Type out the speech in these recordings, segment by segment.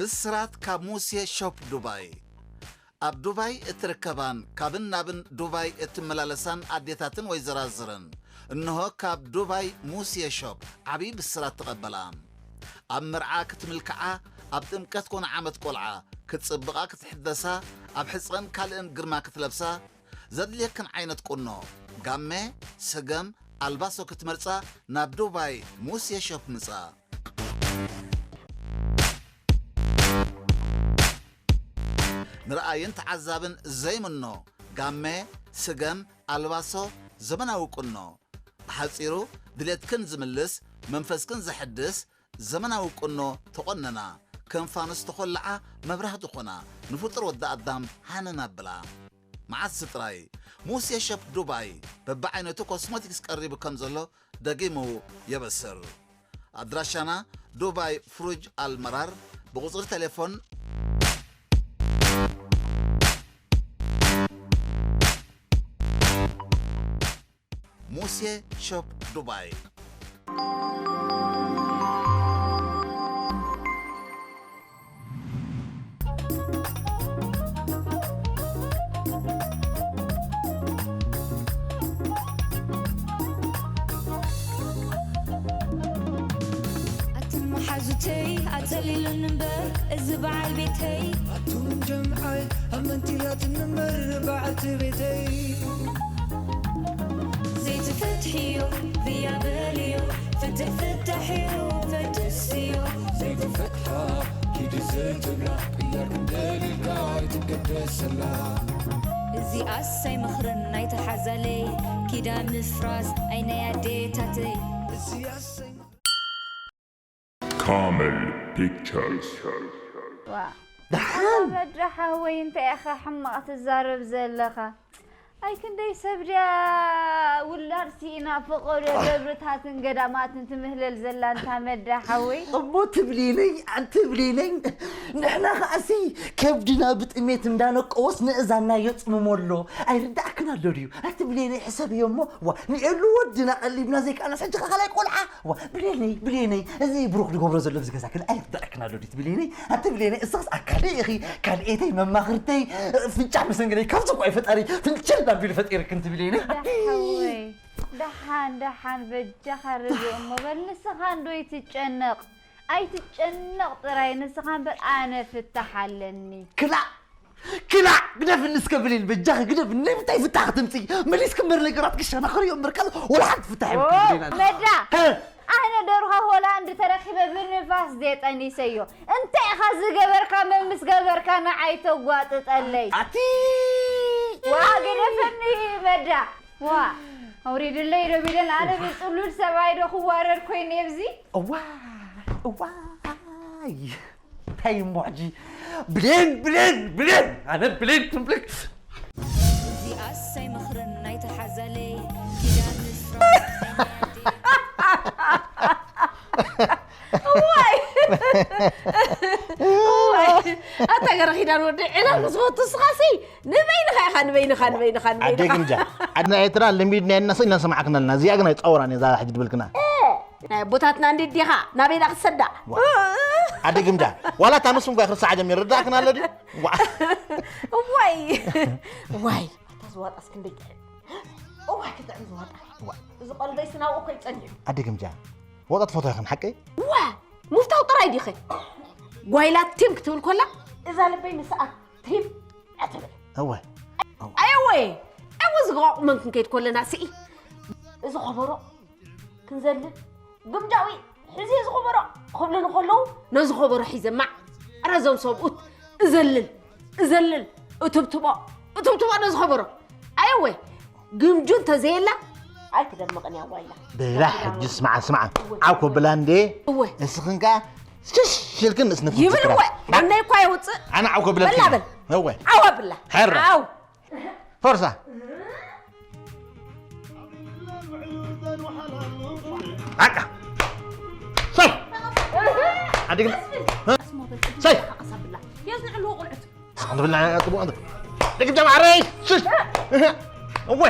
ብስራት ካብ ሙሴ ሾፕ ዱባይ። ኣብ ዱባይ እትርከባን ካብን ናብን ዱባይ እትመላለሳን ኣዴታትን ወይዘራዝርን፣ እንሆ ካብ ዱባይ ሙሴ ሾፕ ዓብዪ ብስራት ተቐበላ። ኣብ መርዓ ክትምልክዓ፣ ኣብ ጥምቀት ኮነ ዓመት ቆልዓ ክትጽብቓ ክትሕደሳ፣ ኣብ ሕጽረን ካልእን ግርማ ክትለብሳ፣ ዘድልየክን ዓይነት ቁኖ፣ ጋመ፣ ስገም፣ ኣልባሶ ክትመርጻ ናብ ዱባይ ሙሴ ሾፕ ምጻ። ንረኣይን ተዓዛብን ዘይምኖ ጋመ፣ ስገም፣ ኣልባሶ፣ ዘመናዊ ቁኖ። ብሓጺሩ ድሌትክን ዝምልስ፣ መንፈስክን ዘሐድስ ዘመናዊ ቁኖ ተቖነና። ከም ፋኑስ ተኾልዓ መብራህቲ ኾና፣ ንፍጡር ወዲ ኣዳም ሃነን ኣብላ። መዓስ ጥራይ ሙሴ ሸፕ ዱባይ በብዓይነቱ ኮስሞቲክስ ቀሪቡ ከም ዘሎ ደጊሙ የበስር። ኣድራሻና ዱባይ ፍሩጅ ኣልመራር፣ ብቁጽሪ ቴሌፎን ሙሴ ሾፕ ዱባይ። ኣትን መሓዙተይ ኣጸሊሉኒ እምበር እዚ በዓል ቤተይ ኣቱም ጀምዓይ ኣመንቲ ኣትን እምበር በዓልቲ ቤተይ ዘይትፈትሕዮ ብያ በልዮ ፍትሕ ፍታሕዮ ፈትስዮ ዘይትፈትሓ ኪዲ ዘይትብላ ቅያር ክንደልልካ ኣይትገደሰላ እዚኣስ ኣይመኽርን ናይቲ ሓዛለይ ኪዳን ምፍራስ ኣይ ናይ ኣዴታተይ እዚኣስ ኣይመኽርን Camel Pictures ደሓን በድሪ ሓወይ እንታይ ኢኻ ሕማቕ ትዛረብ ዘለኻ ኣይ ክንደይ ሰብ ድያ ውላድ ስኢና ፈቐዶ ደብርታትን ገዳማትን ትምህለል ዘላ እንታ መዳ ሓወይ እሞ ትብሊነይ ኣንትብሊነይ ንሕና ከኣሲ ከብድና ብጥሜት እንዳነቀወስ ንእዛና የፅምሞ ኣሎ ኣይርዳእክን ኣሎ ድዩ ኣትብሊነይ ሕሰብዮ እሞ ዋ ንኤሉ ወድና ቀሊብና ዘይከኣናስ ሕጂ ከ ካልኣይ ቆልዓ ዋ ብሌነይ ብሌነይ እዚ ብሩክ ዝገብሮ ዘሎ ኣብዚ ገዛ ግን ኣይርዳእክን ኣሎ ድዩ ትብሊነይ ኣትብሊነይ እስኽስ ኣካለይ ኢኺ ካልኤተይ መማኽርተይ ፍንጫሕ መሰንገለይ ካብዚ እኮ ፈጣሪ ፍንጭል ኣቢሉ ፈጢርክን ትብሊነይ ሓወይ ደሓን ደሓን በጃኻ ርግእ እሞ በል ንስኻ እንዶ ኣይትጨነቕ ኣይትጨነቕ ጥራይ ንስኻ እምበር ኣነ ፍታሕ ኣለኒ ክላእ ክላእ ግደፍኒ እስከ ብሌን በጃኺ ግደፍኒ ናይ ምንታይ ፍታሕ ክትምፅኢ መሊስኪ እምበር ነገራት ክሸናኸር እዮ እምበር ካልእ ወላ ሓንቲ ፍታሕ የብልክን ብሌን ኣነ መዳ ኣነ ደርሆ ሆላንድ ተረኪበ ብንፋስ ድየ ጠኒሰዮ እንታይ ኢኻ ዝገበርካ መምስ ገበርካ ንዓይ ተጓጥጠለይ ኣቲ ዋ ግደፈኒ መዳ ዋ ኣውሪድለይ ዶ ቢለን ኣነ ብፅሉል ሰብኣይ ዶ ክዋረድ ኮይነ ኣብዚ እዋ እዋይ እንታይ እሞ ሕጂ ብሌን ብሌን ብሌን ኣነ ብሌን ትምልክ እዚኣስ ኣይመኽርን ናይቲ ሓዛለይ ኪዳን ንፍራ እዋይ እዋይ ኣታ ገረ ኪዳን ወዲ ዕላል ዝፈቱ ስኻሲ ንበይንኻ ኢኻ ንበይንኻ ንበይንኻ ኣደ ንበይንኻ ግምጃ ዓድና ኤርትራ ልሚድና የናሰ እናሰማዕክና ኣለና እዚኣ ግን ኣይፃወራን እያ እዛ ሕጂ ድብልክና ናይ ኣቦታትና እንዲ ዲኻ ናበይና ክትሰዳ ኣደ ግምጃ ዋላ እታ ምስ ምጓይ ክርስዓ ጀሚር ርዳእክና ኣሎ ድዩ ዋ ዋይ ዋይ ኣታ ዝዋጣስ ክንደይ ጥዕም እዋይ ክጥዕም ዝዋጣ እዚ ቆልደይ ስናብኡ እኮ ይፀኒሑ ኣደ ግምጃ ወጣት ፎቶ ይኽን ሓቀይ ዋ ሙፍታው ጥራይ ዲኸ ጓይላ ቲም ክትብል ኮላ እዛ ልበይ ምስኣ ቲም ኣትብል እወ ኣየወ ኣወ ዝገዋቑመን ክንከይድ ኮለና ስኢ እዚ ኸበሮ ክንዘልል ግምጃዊ ሕዚ እዚ ኸበሮ ክብሉ ንኸለዉ ነዚ ኸበሮ ሒዘ ማዕ ረዞም ሰብኡት እዘልል እዘልል እትብትቦ እትብትቦ ነዚ ኸበሮ ኣየወ ግምጁ እንተዘየላ ኣይትደምቕን እያ ጓይላ በላ ሕጂ ስማዓ ስማዓ ዓው ኮብላ እንዴ እወ እስኽን ከኣ ሽሽ ኢልክን ንእስነት ይብል እወ እነይ እኳ የውፅእ ኣነ ዓው ኮብላ በላ በል እወ ዓው ኣብላ ሕራ ዓው ፎርሳ ዓቃ ሰይ ዓዲግና ሰይ የዝንዕልዎ ቆልዑት ንብላ ጽቡቕ እንተ ደቂ ጀማዓረይ ሽሽ እወ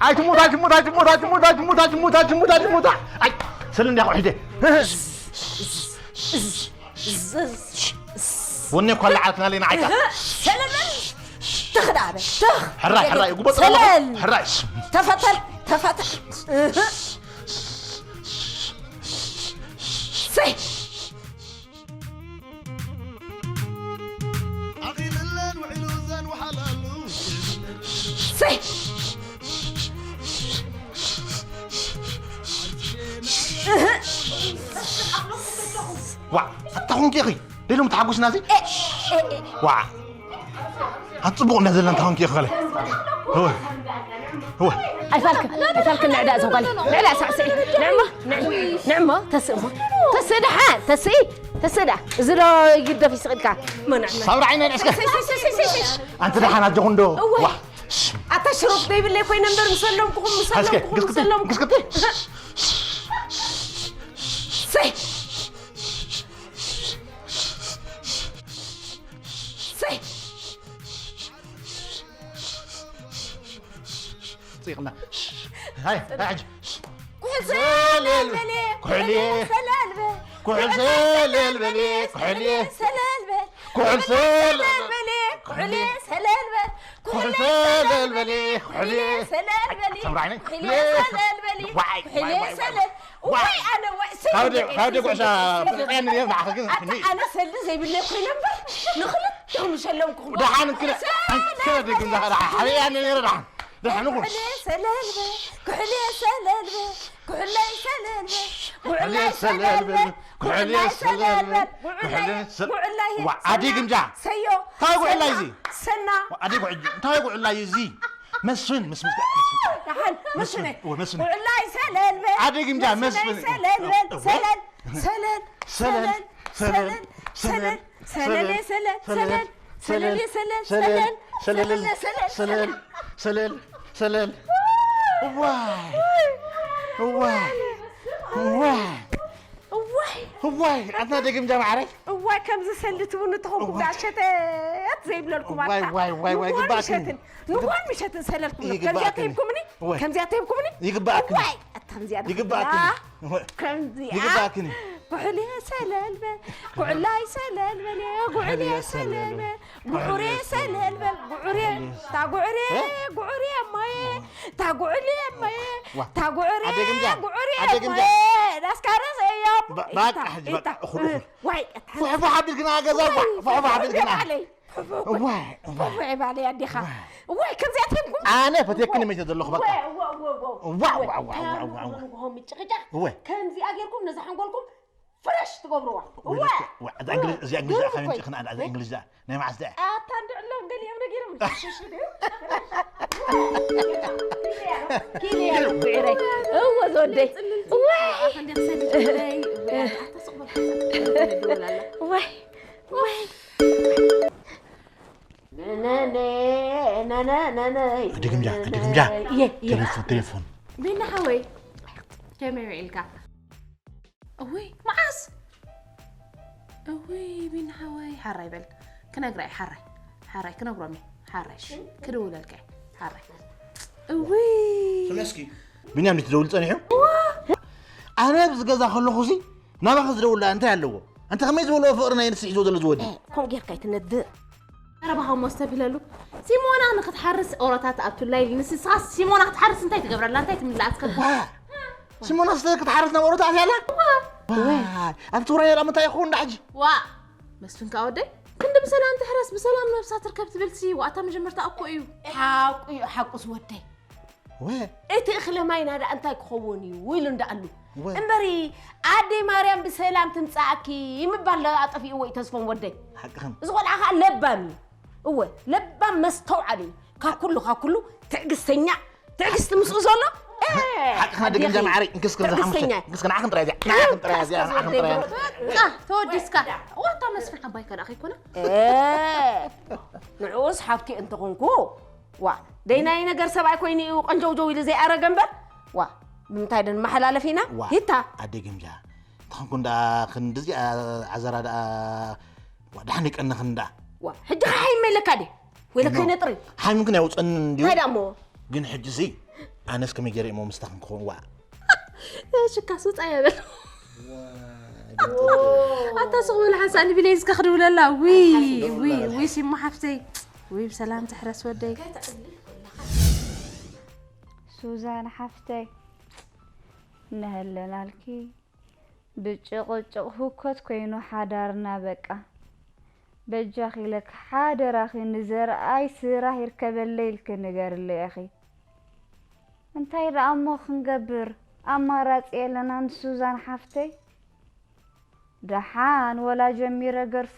ኣይትሙት ኣይትሙት ኣይትሙት ኣይትሙት ኣይትሙት ኣይትሙት ኣይትሙት ኣይትሙት ኣይ ስል እንዲያ ቆሒደ ወኔ እኳ ለዓልክና ለና ዓይካ። ሰለል በል። ትኽ ደኣ በል። ትኽ። ሕራይ፣ ሕራይ፣ ጉቦ ሰለል። ሕራይ። ተፈተል፣ ተፈተል። እህ። ሰይ። ዓቂልለን ውዒሉ ዘን ወሓላሉ ሰይ። ዋ፣ ኣታ ኹንኪ ኢኺ። ደሎም ተሓጉስና እዚ። ዋ። ኣጽቡቕ እንዳ ዘለና እንታ ኾንኪ ኢኺ። እወ። እወ። ኣይፋልክን ኣይፋልክን ንዕዳ እዛ ጓል ንዕዳ ሳዕስዒ ንዕሞ ንዕ- ንዕሞ ተስእሞ ተስእ ደሓን ተስኢ ተስእ ደኣ እዚ ዶ ይግደፍ ይስቕ ኢልካ መናዕና ሳብራ ዓይነ ንዕስከ። ኣንቲ ደሓን ኣጆኹም ዶ? ዋ። ኣታ ሽሮፍ ዘይብለይ ኮይነ እምበር ምሰለምኩኹም እስከ ምሰለምኩኹም ግስክቲ ምሰለምኩኹም ግስክቲ። ሰይ ሰይ ጽይቕና። ሃይ ሃይ ሕጂ። ኩሕል ሰለል በል ኩሕል ሰለል በል ኩሕል ሰለል በል ኩሕል ሰለል በል ኩሕል ሰለል በል ኩሕል ሰለል በል ኩሕል ሰለል በል ኩሕል ሰለል በል ሰምራዕኒ። ኩሕል ሰለል በል ዋይ፣ ኩሕል ዋይ፣ ዋይ፣ ሰለል ዋይ። እዋይ ኣነ ወይ ሰይ ካብ ደ- ካብ ደጉዕሻ ብጥዕያን እየ ንዓኺ ግን ኣታ ኣነ ሰልዲ ዘይብለይ ኮይነ እምበር ንኽልተኹም ሸለምኩኹም ደሓን እንክለ እንክለ ደግም ዛኸራ ሓበያ ነረ ደሓን ደሓን እኮ ኩሕሌ ሰለልበ ኩሕሌ ሰለልበ ኩሕለይ ሰለልበ ኩሕሌ ሰለልበ ኩሕሌ ሰለልበ ኩሕሌ ሰለልበ ዋ ኣዲ ግምጃ ሰዮ እንታይ ጉዕላይ እዚ ሰና ኣዲ ጉዕጅ እንታይ ጉዕላይ እዚ መስፍን ምስ ምስ ደሓን መስነ ወይ መስፍን ኩሕላይ ሰለልበ ኣዲ ግምጃ መስፍን ሰለልበ ሰለል ሰለል ሰለል ሰለል ሰለል ሰለል ሰለል ሰለል ሰለል ሰለል ሰለል ሰለል ሰለል ሰለል ዋይ ዋይ ዋይ እዋይ ዋይ ኣትና ደግምጃ ማዕረይ እዋይ ከምዚ ሰልዲ ትብሉ ተኾንኩም ዳሸተት ዘይብለልኩም ዋይ ዋይ ዋይ ዋይ ግባእክኒ ንጎን ምሸትን ሰለልኩም ከምዚኣ ተሂብኩምኒ ከምዚኣ ተሂብኩምኒ ይግባእክኒ ዋይ ከምዚኣ ይግባእክኒ ከምዚኣ ይግባእክኒ ጉዕልየ ሰለልበ ጉዕላይ ሰለልበል ጉዕልየ ሰለልበ ጉዕርየ ሰለልበል ጉዕርየ እታ ጉዕርየ ጉዕርየ እማየ እታ ጉዕርየ እማየ እታ ጉዕርየ ኣደ ግምጃ፣ ጉዕርየ ኣደ ግምጃ። እማየ ዳስካረ ዘዮም ባ- ባቃ ሕጂ ባቃ፣ እኹል፣ እኹል። ዋይ ፉሕፉሕ ኣቢልክና ገዛ ባ ፉሕፉሕ ኣቢልክና ባለይ ዋይ ዋይ ፉሕፉሕ ባለይ ኣዴኻ እዋይ ከምዚኣ ተይብኩም ኣነ ፈትየክኒ መይተ ዘለኹ በቃ እወ እወ እወ እወ ዋው ዋው ዋው ዋው ዋው ንጎሆ ምጭቕጫ እወ ከምዚኣ ጌርኩም ነዛ ሓንጎልኩም ፍረሽ ትገብርዋ እወ እዛ እንግሊዝ እዚኣ እንግሊዝ ግርም ከመይ እኮ እዩ። ጭኽና ኣላ እዛ እንግሊዝ እዚኣ ናይ መዓስ እዚኣ ኣታ እንድዕሎም ገሊኦም ነጊሮም ሽሽ ድዩ ኪልያ ብዕረይ እወ ዝወደይ እወ ኣፈንዲቕ ሰሊጥለይ ኣታ ስቕ በል ሓሳብ ትበል ኣላ ወይ ወይ ድግምጃ ድግምጃ እየ እየ ቴሌፎን ቴሌፎን ቤና ሓወይ ከመይ ውዒልካ እውይ መዓስ እውይ ቤና ሓወይ ሓራይ በል ክነግራ እየ ሓራይ ሓራይ ክነግሮም እየ ሓራይ እሺ ክድውለልካ እየ ሓራይ እውይ ስለስኪ ቢንያም ድዩ ትደውል ጸኒሑ ኣነ ኣብዚ ገዛ ከለኹ ሲ ናባኸ ዝደውላ እንታይ ኣለዎ ኣንተ ከመይ ዝበልዎ ፍቕሪ ናይ ንስሒ ዝወ ዘሎ ዝወዲ ከምኡ ጌርካ ኣይትነድእ ቀረባኻ እሞ ስተብህለሉ ሲሞና ንክትሓርስ ኦሮታት ኣቱላይ ንስኻ ሲሞና ክትሓርስ እንታይ ትገብረላ እንታይ ትምልኣትካ ዋ ሲሞና ስለ ክትሓርስ ናብ ኦሮታት ያላ ኣብቲ ውራይ ያላ ምንታይ ይኸውን ዳ ሕጂ ዋ መስፍን ከዓ ወደይ ክንዲ ብሰላም ትሕረስ ብሰላም ነብሳ ትርከብ ትብልሲ ዋእታ መጀመርታ እኮ እዩ ሓቁ እዩ ሓቁ ዝወደይ ወ እቲ እኽለ ማይና ደኣ እንታይ ክኸውን እዩ ኢሉ እንዳኣሉ ወ- እምበሪ ኣደይ ማርያም ብሰላም ትምፃእኪ ምባል ኣጠፊእዎ እዩ ተስፎም ወደይ ሓቅኽን እዚ ቆልዓ ከዓ ለባም እዩ እወ ለባም መስተውዓሊ እዩ ካብ ኩሉ ካብ ኩሉ ትዕግስተኛ ትዕግስቲ ምስኡ ዘሎ ሓቅኻ ድግምጃ ማዕረይ እንክስክን ዝሓሙሽተ ትዕግስተኛ እንክስክን ዓኽን ጥራይ እዚኣ ንዓኽን ጥራይ እዚኣ ንዓኽን ጥራይ እዚኣ በቃ ተወዲስካ ዋታ መስፍን ዓባይ ከዳ ከይኮነ ንዕኡስ ሓፍቲ እንተኾንኩ ዋ ደይናይ ነገር ሰብኣይ ኮይኑ እዩ ቀንጀውጀው ኢሉ ዘይኣረገ እምበር ዋ ብምንታይ ደን መሓላለፍ ኢና ዋ ሂታ ኣደ ግምጃ እንተኾንኩ እንዳ ክንድዚ ዓዘራ ደኣ ዋ ድሓን ይቀንኽን እንዳ ዋ ሕጂ ከዓ ሓይመለካ ደ ወለ ከይነጥሪ ሓይምክን ያውፀኒ እንዲዩ እንታይ ደሞ ግን ሕጂ ሲ ኣነስ ከመይ ገይረ እሞ ምስታኽን ክኸውን ዋ ሽካ ስውፃ የበል ኣታ ስቕ በል ሓንሳእ ንቢለይ እስከ ክድውለላ። ውይ ውይ ውይ ሲሞ ሓፍተይ፣ ውይ ብሰላም ትሕረስ ወደይ። ሱዛን ሓፍተይ፣ ነሀለናልኪ ብጭቕጭቕ ህኮት ኮይኑ ሓዳርና በቃ። በጃኺ ኢለኪ ሓደራኺ ንዘርኣይ ስራሕ ይርከበለይ ኢልኪ ንገርለይ ኢኺ። እንታይ ደኣ እሞ ክንገብር፣ ኣማራጺ የለናን ሱዛን ሓፍተይ። ደሓን ወላ ጀሚረ ገድፎ፣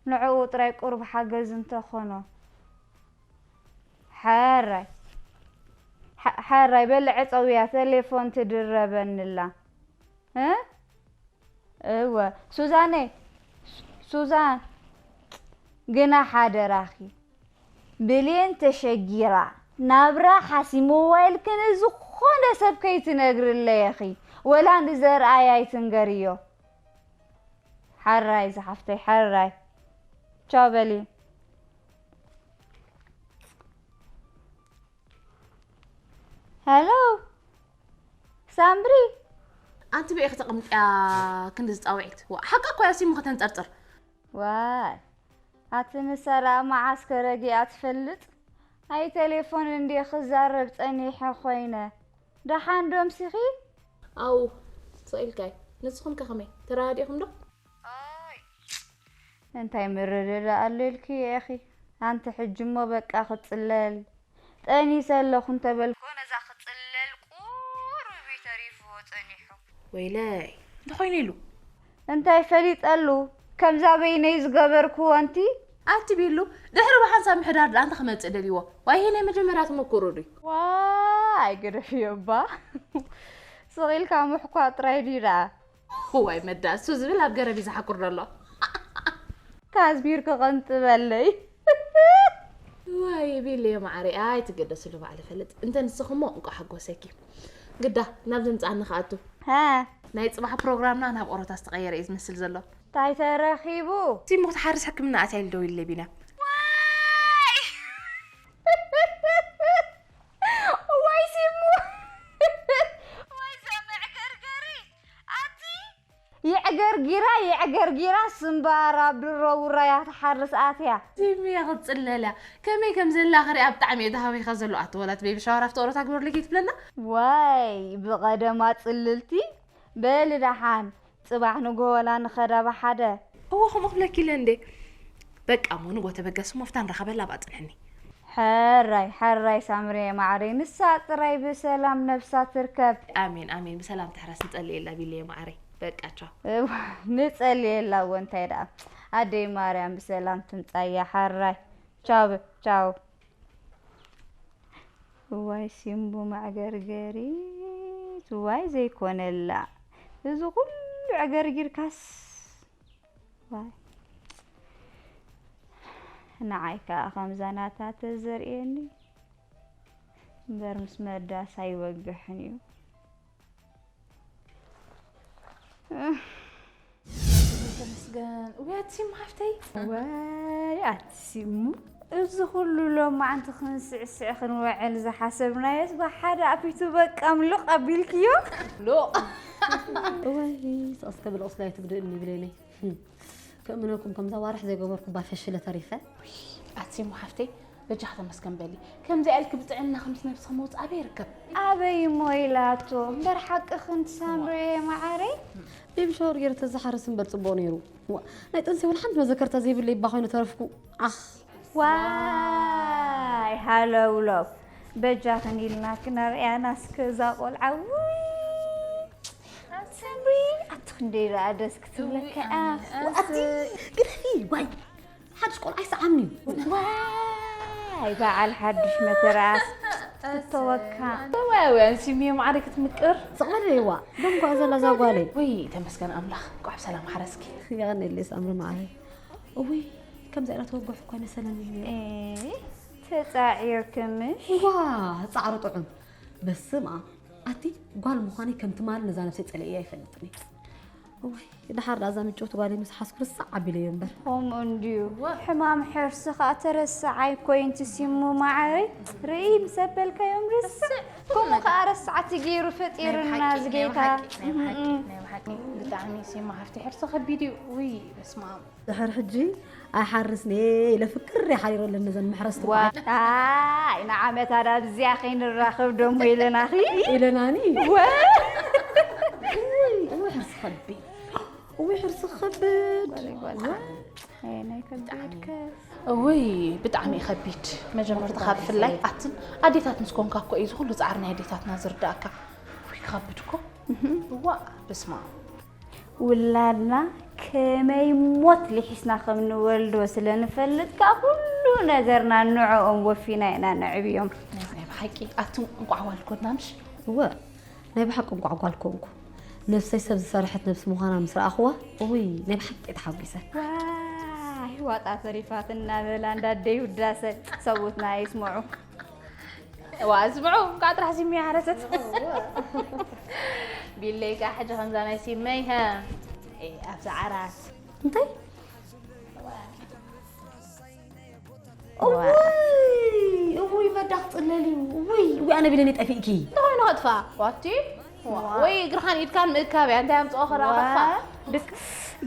ንዕኡ ጥራይ ቁሩብ ሓገዝ እንተኾኖ። ሕራይ፣ ሐ-፣ ሕራይ በሊ ዕጸውያ፣ ተሌፎን ትድረበኒ ኣላ። እ? እወ፣ ሱዛነይ፣ ሱዛን፣ ግና ሓደራኺ፣ ብሌን ተሸጊራ፣ ናብራ ሓሲምዋ ኢልኪ ንዝኾነ ሰብ ከይትነግርለይ ኢኺ፣ ወላ ንዘርኣይ ኣይትንገርዮ። ሓራይ ዝሓፍተይ፣ ሓራይ። ቻው በሊ። ሄሎ፣ ሳምሪ። ኣንቲ በይ ኢኺ ተቐምጥያ ክንዲ ዝጻውዒት? ዋ፣ ሓቃ እኮ እያ ሲሙ ከተንጠርጥር። ዋይ፣ ኣቲ ንሳ ደኣ መዓስ ከረጊኣ ትፈልጥ? ኣይ ቴሌፎን እንድየ ክዛረብ ጸኒሐ ኮይነ። ደሓን ዶ ኣምሲኺ? ኣው፣ ስቕ ኢልካይ። ንስኹም ከ ከመይ? ተረዳዲእኹም ዶ? ኦይ፣ እንታይ ምርድዳእ ኣሎ ኢልኪ ኢኺ? ኣንቲ ሕጂ እሞ በቃ ክጽለል ጠኒሰ ኣለኹ እንተበልኩ፣ ነዛ ክጽለል ቁሩብ እዩ ተሪፍዎ ጸኒሑ። ወይለይ፣ እንተኾይኑ ኢሉ። እንታይ ፈሊጠሉ? ከምዛ በይነይ ዝገበርክዎ ኣንቲ። ኣቲ ቢሉ፣ ድሕሪ ብሓንሳብ ምሕዳር ደኣ እንታይ ክመጽእ ደልይዎ? ዋይ፣ ይሄ ናይ መጀመርያ ተመኩሮ ድዩ? ዋይ፣ ግደፍዮ እባ። ስቕ ኢልካ ምሕኳ ጥራይ ድዩ ደኣ? እዋይ መዳ፣ እሱ ዝብል ኣብ ገረብ እዩ ዝሓኩር ዘሎ። ካዝሚር ክቐንጥበለይ። ዋይ፣ ቢለዮ ማዓረይ፣ ኣይትገደስሉ፣ ባዕለ ፈልጥ። እንተ ንስኽሞ እንቋዕ ሓጎሰኪ። ግዳ፣ ናብ ዘምጽኣኒ ክኣቱ። ሃ? ናይ ጽባሕ ፕሮግራምና ናብ ኦሮታ ዝተቐየረ እዩ ዝመስል ዘሎ። እንታይ ተረኺቡ? ሲሞ ክትሓርስ ሕክምና ኣትያ ኢሉ ደዊሉለይ ቢና። ዋይ! ዋይ ሲሙ! ዋይ ዘመዕገርገሪ! ኣቲ የዕገርጊራ፣ የዕገርጊራ፣ ስምባር ኣብ ድሮ ውራያ ትሓርስ ኣትያ። ሲሙየ ክትጽለል እያ። ከመይ ከም ዘላ ክሪኣ ብጣዕሚ እየ ተሃዊኸ ዘሎ። ኣቲ ወላ እቲ ቤቢ ሻወር ኣብቲ ኦሮታ ግበሩለይ ከይትብለና። ዋይ፣ ብቐደማ ጽልልቲ። በሊ ደሓን፣ ጽባሕ ንግሆ ወላ ንኸዳ ብሓደ። እወ፣ ከምኡ ክብለኪ ኢለ እንዴ። በቃ እሞ ንግሆ ተበገሲ እሞ ፍታን ረኸበላ ብኣ ጽንሕኒ። ሕራይ፣ ሕራይ ሳምሪየ ማዓረይ፣ ንሳ ጥራይ ብሰላም ነብሳ ትርከብ። ኣሜን፣ ኣሜን፣ ብሰላም ትሕረስ ንጸልየላ ቢለየ ማዓረይ። በቃ ቻው። እዋ፣ ንጸልየላ እወ፣ እንታይ ደኣ። ኣደይ ማርያም ብሰላም ትምጻያ፣ ሕራይ። ቻው፣ ብ-፣ ቻው። እዋይ ሲምቡ መዕገርገሪት፣ እዋይ ዘይኮነላ። እዚ ኩሉ ዕገርጊርካስ፣ ዋይ። ንዓይ ከኣ ከምዛ ናታ ተዘርእየኒ እምበር ምስ መዳስ ኣይወግሕን እዩ። ተመስገን። ውይ፣ ኣቲ ሲሙ ሓፍተይ። ወይ ኣቲ ሲሙ፣ እዚ ኩሉ ሎማዓንቲ ክንስዕስዕ ክንውዕል ዝሓሰብናዮስ ብሓደ ኣፊቱ በቃ ምሉቕ ኣቢልክዮ? ሎቕ። እዋይ፣ ስቕ እስከ ብልቕ ስለ ኣይትጉድእኒ ብሌነይ። ህም። ክእምነኩም ከምዛ ዋርሕ ዘይገበርኩ ባ ፈሽለ ተሪፈ። ኣቲ ሲሙ ሓፍተይ፣ በጃኺ ተመስገን በሊ። ከምዚኣ ኢልኪ ብጥዕና ከምቲ ነብስኺ ምውጻእ ኣበይ ይርከብ? ኣበይ እሞ ኢላቶ እምበር ሓቅኺ ኣንቲ ሳምሪየ መዓረይ። ቤቢ ሻወር ገይረ ተዝሓርስ እምበር ጽቡቕ ነይሩ። ዋ፣ ናይ ጥንሲ እውን ሓንቲ መዘከርታ ዘይብለይ እባ ኮይኑ ተረፍኩ። ኣኽ። ዋይ፣ ሃለውለው። በጃኽን ኢልና ክነርእያና እስከ እዛ ቆልዓ። ውይ፣ ኣንቲ ሳምሪ፣ ኣቲ ክንደይ ደኣ ደስ ክትብለካ እያ። ኣቲ ግደፊ፣ ዋይ። ሓድሽ ቆልዓ ይሰዓብኒ እዩ። ዋይ፣ በዓል ሓድሽ መተርኣስ ትተወካ። ዋይ፣ ዋይ፣ ኣንስዩ ሚየ ማዕረ ክትምቅር። ስቕ በል እዋ፣ ደም ጓ ዘላ እዛ ጓለይ። ወይ፣ ተመስገን ኣምላኽ፣ እንቋዕ ብሰላም ሓረስኪ። የቐንየለይ ሳምሪ መዓረይ። እውይ፣ ከምዚ ኢላ ተወግሕ እኮ ኣይመሰለንን ነይሩ። ኤ፣ ተጻዒርኪ ምሽ? ዋ፣ ጻዕሪ ጥዑም። በስመ ኣብ። ኣቲ ጓል ምዃነይ ከም ትማሊ ነዛ ነብሰይ ጸሊኤያ ኣይፈልጥን እየ። እዋይ፣ ደሓር ደኣ እዛ ምጭውቲ ጓለይ ምስ ሓዝኩ ርሳዕ ኣቢለዮ እምበር። ከምኡ እንድዩ። ሕማም ሕርሲ ኸኣ ተረሳዓይ እኮ እዩ፣ ኣንቲ ሲሙ መዓረይ። ርእይ ምስ ኣበልካዮም ርስዕ። ርስዕ። ከምኡ ኸኣ ረሳዕቲ ገይሩ ፈጢሩና እዚ ጌታ። ናይ ብሓቂ፣ ናይ ብሓቂ፣ ናይ ብሓቂ። ብጣዕሚ ሲማ ሃፍቲ ሕርሲ ከቢድ እዩ። ውይ በስመ ኣብ። ድሕር ሕጂ ኣይሓርስን እየ ኢለ ፍቅር እየ ሓሪረለን ነዘን መሕረስቲ ዋ በዓል። ኣይ ንዓመታ ዳብዚኣ ከይንራኸብ ደሞ ኢለናኺ። ኢለናኒ። እውይ ሕርሲ ከቢድ እውይ ሕርሲ ከብድ። ናይ ከቢድከ እውይ ብጣዕሚ እዩ ከቢድ። መጀመርታ ካብ ፍላይ ኣትን ኣዴታት ምስ ኮንካ እኮ እዩ ዝኩሉ ፃዕሪ ናይ ኣዴታትና ዝርዳእካ። ውይ ክኸብድ እኮ። እዋ በስመ ኣብ። ውላድና ከመይ ሞት ሊሒስና ከም ንወልዶ ስለ ንፈልጥ ከኣ ኩሉ ነገርና ንዕኦም ወፊና ኢና ነዕብዮም። ናይ ብሓቂ ኣትን እንቋዕ ዋልኮድና ምሽ። እወ ናይ ብሓቂ እንቋዕ ጓል ኮንኩ። ነፍሰይ ሰብ ዝሰርሐት ነብሲ ምዃና ምስ ረኣኽዋ እውይ ናይ ብሓቂ ተሓጒሰ። ዋይ ዋጣ ተሪፋት እናበላ እንዳደይ ውዳሰ ሰብኡትና ይስምዑ። እዋ ስምዑ እንኳዕ ጥራሕ ሲሚ ሓረሰት ቢለይ ከዓ ሕጂ ከምዛ ናይ ሲመይ ሀ ኣብዛ ዓራት እንታይ እውይ እውይ መዳ ክፅለል እዩ እውይ እውይ ኣነ ቢለኒ ጠፊእኪ እንተኾይኑ ከጥፋ ዋቲ ወይ እግርኻን ኢድካን ምእካብ እያ እንታይ ኣምፅኦ ከረኣ ከጥፋ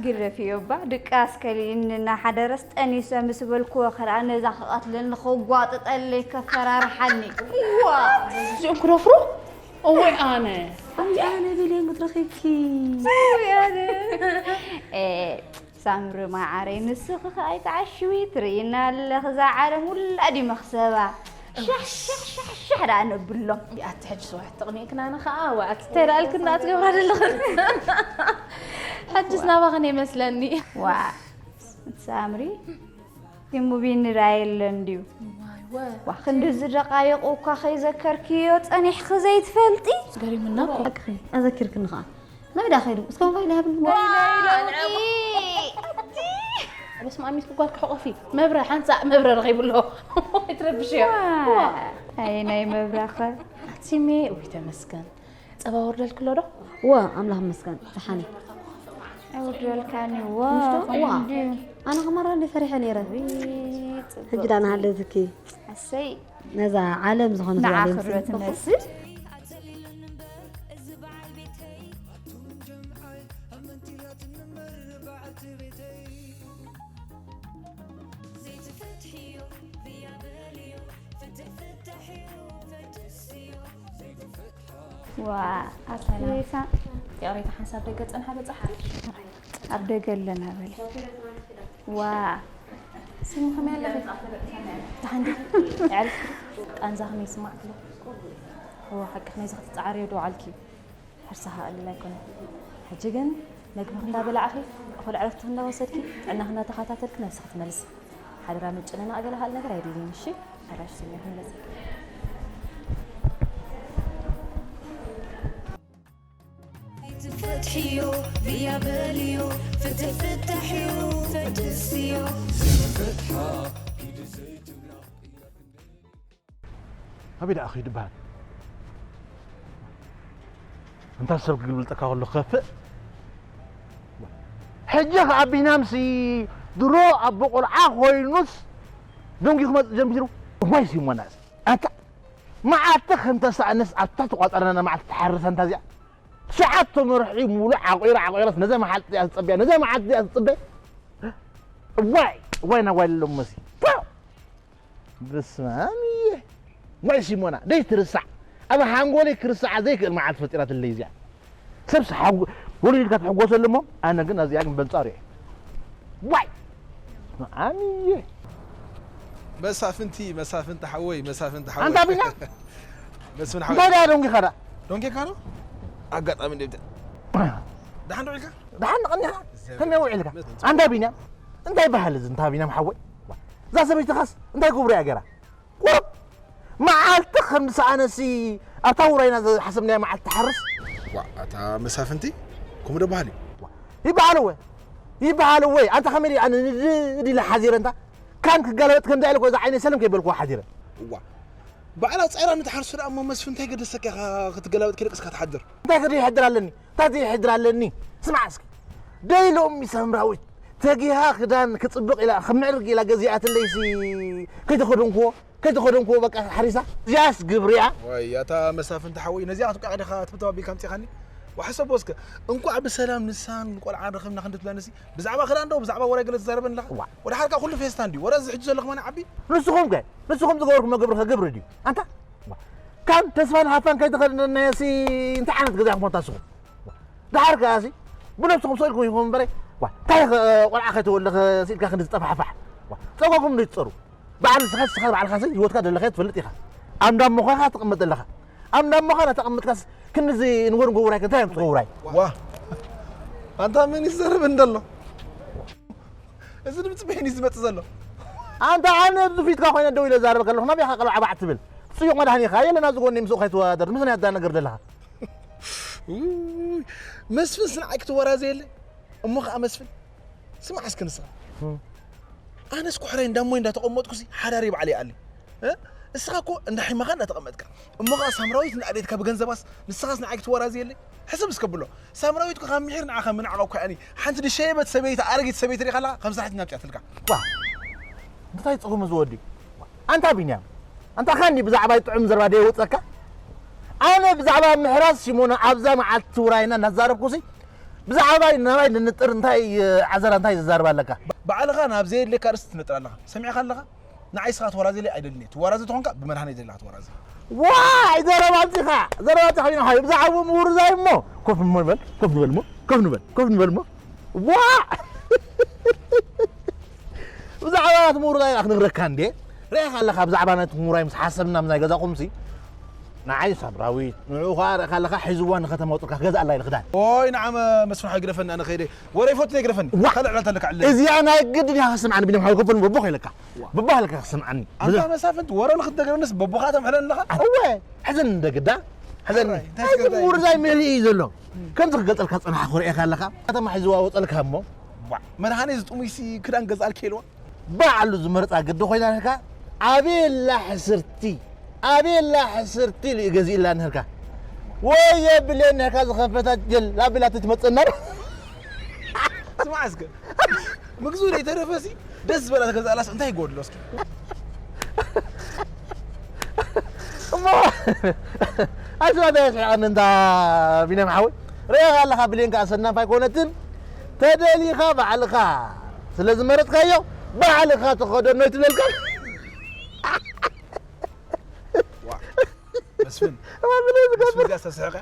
ግደፍዮ እባ ድቃስ ከሊእኒ እናሓደረስ ጠኒሰ ምስ በልክዎ ከኣ ነዛ ክቐትለኒ ከጓጥጠለይ ከፈራርሓኒ እዚኦም ክደፍሩ እወይ ኣነ ኣይ ኣነ ቢለኒ ክትረኺብኪ ሳምሪ ማዓረይ ንስኺ ከኣ ኣይትዓሽዊ ትርእይና ኣለኺ እዛ ዓለም ውላድ እዩ መኽሰባ ሻሕ ሻሕ ሻሕ ሻሕ ደኣ ነብሎም ኣቲ ሕጂ ስዋሕ ተቕኒእክናኒ ከኣ ዋዕቲ እንታይ ደኣልክና ትገብራ ዘለኽን ሕጅስ ናባኽን ይመስለኒ ዋ ሳምሪ ይሙቢኒ ደኣ የለን ድዩ ዋ ክንድዚ ደቓይቑ እኳ ከይዘከርክዮ ጸኒሕኺ ዘይትፈልጢ ገሪሙና እኮ ኣዘኪርክኒ ከኣ ናበይ ደኣ ከይዱ እስከ ሞባይል ሃብኒ በስመ ኣብ ሚስኪን ጓል ክሕቆፊ መብረ ሓንሳእ መብረ ረኺቡ ኣሎ ኣይትረብሽዮ ኣይ ናይ መብራኸ ኣቲሜ ውይ ተመስገን ጸባ ወርደልክሎ ዶ ዋ ኣምላኽ መስገን ተሓኒ ኣውርደልካኒ ዋ ዋ ኣነ ከማራ እንደ ፈሪሐ ነይረ ህጂ ዳ ናሃለትኪ ኣሰይ ነዛ ዓለም ዝኾነት ንዓ ክብረት መስል ዋ ኣሰላሳ ይቕሬታ ሓንሳብ ደገ ጸንሓ በጻሓ ኣብ ደገ ኣለና በለ ዋ ስሙ ከመይ ኣለኺ ተሓንዲ ዕል ቃንዛ ከመይ ይስማዕክሎ እዎ ሓቂ ከመይ ዝኽትጻዓርዮ ዶ ዓልኪ ሕርሲ ከቕልል ኣይኮነን። ሕጂ ግን መግብኺ እንዳበላዕኺ እኹል ዕረፍትኺ እንዳወሰድኪ ጥዕናኺ እንዳተኸታተልኪ ነብስኺ ትመልሲ። ሓደራ ምጭንናቕ ገለ ካልእ ነገር ኣየድልይን እሺ። ሓዳሽ ስሚዒ ክንበጽሕ። ኣይትፈትሕዮ ብያ በልዮ ፍትሕ ፍታሕዮ ፈድስዮ ፍትሓ ኣበይ ደኣ ኸይዱ ይበሃል? እንታ ሰብ ክግልብልጠካ ከሎ ክኸፍእ ሕጂ ከኣ ቢናምሲ ድሮ ኣቦ ቆልዓ ኮይኑስ ደንጊ ክመፅእ ጀሚሩ እዋይ ሲሞናስ ኣታ መዓልቲ ከምተሰኣነስ ኣብታ ተቋፀረና መዓልቲ ትሓርስ ኣንታ እዚኣ ትሽዓተ መርሒ ሙሉእ ዓቂሩ ዓቂረስ ነዛ መዓልቲ እዚኣ ዝፅበያ ነዛ መዓልቲ እዚኣ ዝፅበያ እዋይ እዋይ ናዋይ ኣለሞሲ በስመ ኣብ እየ ዋይ ሲሞና ደይ ትርሳዕ ኣብ ሓንጎለይ ክርስዓ ዘይክእል መዓልቲ ፈጢራትለይ እዚኣ ሰብስ ወሊድካ ትሕጎሰሉ እሞ ኣነ ግን እዚኣ ግን በንጻሩ እየ ዋይ ኣምየ መሳፍንቲ መሳፍንቲ ሓወይ መሳፍንቲ ሓወይ ኣንታ ቢና መስፍን ሓወይ እንታይ ደኣ ዶንጊኻ ደኣ ዶንጌካ ዶ ኣጋጣሚ እንደ ደሓን ዶ ኢልካ ደሓን ቀኒኻ ከመይ ውዒልካ ኣንታ ቢና እንታይ በሃል እዚ እንታ ቢናም ሓወይ እዛ ሰበይቲ ኻስ እንታይ ክብሩ እያ ገራ ቁሩብ መዓልቲ ከም ዝሰኣነሲ ኣብታ ውራይና ዝሓሰብናያ መዓልቲ ትሓርስ ዋ ኣታ መሳፍንቲ ከምኡ ዶ በሃል እዩ ይበሃል እወ ይበሃል እወ ኣንታ ከመይ ኣነ ንድዲ ኢለ ሓዚረ እንታ ካን ክጋለበጥ ከምዚ ኢለ እዛ ዓይነይ ሰለም ከይበልኩዋ ሓዚረ እዋ ባዕላ ጻይራ ንትሓርሱ ደኣ እሞ መስፍን እንታይ ገደሰካ ኢኻ ክትገላበጥ ከይደቅስካ ትሓድር እንታይ ከደ ይሕድር ኣለኒ እንታይ ዘይሕድር ኣለኒ ስማዕ እስኪ ደይ ሎሚ ሳምራዊት ተጊሃ ክዳን ክጽብቕ ኢላ ክምዕርግ ኢላ ገዚኣትለይሲ ከይተኸደንክዎ ከይተኸደንክዎ በቃ ሓሪሳ እዚኣስ ግብሪያ ዋይ ኣታ መሳፍንቲ ሓወይ ነዚኣ ክትብቃዕ ዲኻ ትብተው ኣቢልካ ኣምጺኻኒ ወሓሰቦ እስከ፣ እንኳዕ ብሰላም ንሳን ቆልዓን ረኸብና ክንዲ ትብለንሲ፣ ብዛዕባ ክዳን ዶ ብዛዕባ ወረ ገለ ትዛረበን ኣለኻ? ዋ። ወደ ሓርካ ኩሉ ፌስታ እንዲ ወረ እዚ ሕጂ ዘሎ ከማን ዓቢ። ንስኹም ከ ንስኹም ዝገበርኩሞ ግብሪ ከ ግብሪ ድዩ ኣንታ? ዋ። ካን ተስፋን ሃፋን ከይተኸድነናዮሲ እንታይ ዓይነት ገዛ ኢኹም ኣታስኹም? ዋ። ደሓር ከኣሲ ብነብስኹም ሰኢልኩም ኢኹም እምበረ። ዋ። እንታይ ኸ ቆልዓ ከይተወለኸ ስኢልካ ክንዲ ዝጠፋሕፋሕ? ዋ። ጸጓኩም ዶ ይትጸሩ? በዓል ንስኻ ንስኻ ባዕልኻሲ ህይወትካ ደለኻዮ ትፈልጥ ኢኻ። ኣብ እንዳሞኻ ኢኻ ትቕመጥ ዘለኻ። ኣብ እንዳሞኻ እናተቐመጥካስ ክንድዚ ንጎንጎ ውራይ ከ እንታይ የምፅኦ ውራይ? ዋ ኣንታ መን ይዘርብ እንደሎ? እዚ ድምፂ በይን እዩ ዝመፅእ ዘሎ። ኣንታ ኣነ ኣብዚ ፊትካ ኮይነ ደው ኢለ ዛረበካ ኣለኹ ናበይ ኢኻ ቀልባዕባዕ ትብል? ፅዩቕ መድሃኒኻ የለ ናብዚ ጎኒ ምስኡ ከይትወዳደር ምስ ናይ ኣዳ ነገር ዘለኻ። ውይ፣ መስፍን ስንዓይ ክትወራዘየለ እሞ ከዓ መስፍን ስማዕ እስኪ ንስኻ ኣነስ ኩሕረይ እንዳሞይ እንዳተቐመጥኩሲ ሓዳሪ ባዕለይ ኣለ። እስኻ እኮ እንዳ ሒማኻ እንዳተቐመጥካ እሞ ኸዓ ሳምራዊት ንኣዴትካ ብገንዘባስ ንስኻስ ንዓይ ክትወራዝየለይ? ሕስብ እስከ ብሎ። ሳምራዊት እኮ ካብ ምሒር ንዓኻ ምንዓቕ እኮ እያ። ሓንቲ ዝሸየበት ሰበይቲ ኣረጊት ሰበይቲ ሪኢኻ ኣለኻ? ከም ሳሕቲ ናብጫትልካ። ዋ እንታይ ጽጉም እዚ ወዲ ኣንታ ቢንያም ኣንታ ካኒ ብዛዕባ ጥዑም ዘረባ ደየውጸካ ኣነ ብዛዕባ ምሕራስ ሲሞና ኣብዛ መዓልቲ ውራይና እናዛረብኩሲ ብዛዕባይ ናባይ ንንጥር እንታይ ዓዘራ እንታይ ዝዛርብ ኣለካ? ባዕልኻ ናብ ዘየድልየካ ኣርእስቲ ትነጥር ኣለኻ። ሰሚዕኻ ኣለኻ? ንዓይ ስኻ ትወራዘለይ ኣይደልን እየ። ትወራዘ ተኾንካ ብመድሃነይ ዘለኻ ትወራዘ። ዋይ ዘረባ ኣምጺኻ ዘረባ ኣምጺኻ ቢና ሓዩ ብዛዕባ ምውርዛይ እሞ ኮፍ እሞ ይበል ኮፍ ንበል እሞ ኮፍ ንበል ኮፍ ንበል እሞ ዋ ብዛዕባ ናቲ ምውርዛይ ኢና ክንግረካ እንዴ ርኢኻ ኣለኻ ብዛዕባ ናቲ ምውራይ ምስ ሓሰብና ምስ ናይ ገዛኹምሲ ንዓይ ሳምራዊት ንዕኡ ኸዓ ርኢኻ ኣለኻ ሒዝዋ ንኸተማ ኣውፅልካ ክገዝኣላ ኢለ ክዳን ኦይ ንዓመ መስፍን ሓው ግደፈኒ ኣነ ከይደ ወረ ይፈቱ ዘይግደፈኒ ዋ! ካልእ ዕላል ኣለካ ዕለ እዚኣ ናይ ግድን ኢኻ ክስምዓኒ ቢንያም ሓው ከፈል በቦ ከይለካ በቦ ሃለካ ክስምዓኒ ኣንታ መሳፍንቲ ወረ ንክትነግረንስ በቦኻ ተምሕለን ኣለኻ እወ ሕዘን እንደ ግዳ ሕዘን ኣራይ፣ እንታይ ናይዚ ስገዳይ? ምውርዛይ መሪ እዩ ዘሎ ከምዚ ክገልፀልካ ፀናሕኩ ርኤካ ኣለኻ ከተማ ሒዝዋ ወፀልካ እሞ ዋ፣ መድሃኔ ዝጥሙይሲ ክዳን ገዝኣልኪ ኢልዋ ባዕሉ ዝመርጻ ግዲ ኮይና ኢልካ ኣቤላ ሕስርቲ ኣቤላ ሕስርቲ ኢሉ እዩ ገዚእላ ንህርካ ወየ ብሌን ንህርካ ዝኸፈታ ጀል ኣቤላ ትመጸና ስማዕ እስከ ምግዙ ዘይተረፈሲ ደስ ዝበላ ተገዛእላስ እንታይ ይጎድሎ እስኪ እሞ ኣሽራዳ የስሕቐኒ እንታ ቢንያም ሓወይ ርኢኻ ኣለኻ ብሌን ከኣ ሰናፍ ኣይኮነትን ተደሊኻ ባዕልኻ ስለ ዝመረጽካዮ ባዕልኻ ተኸደኖ ይትብለልካ መስፍን መስፍን እዚኣ ዝተስሕቀ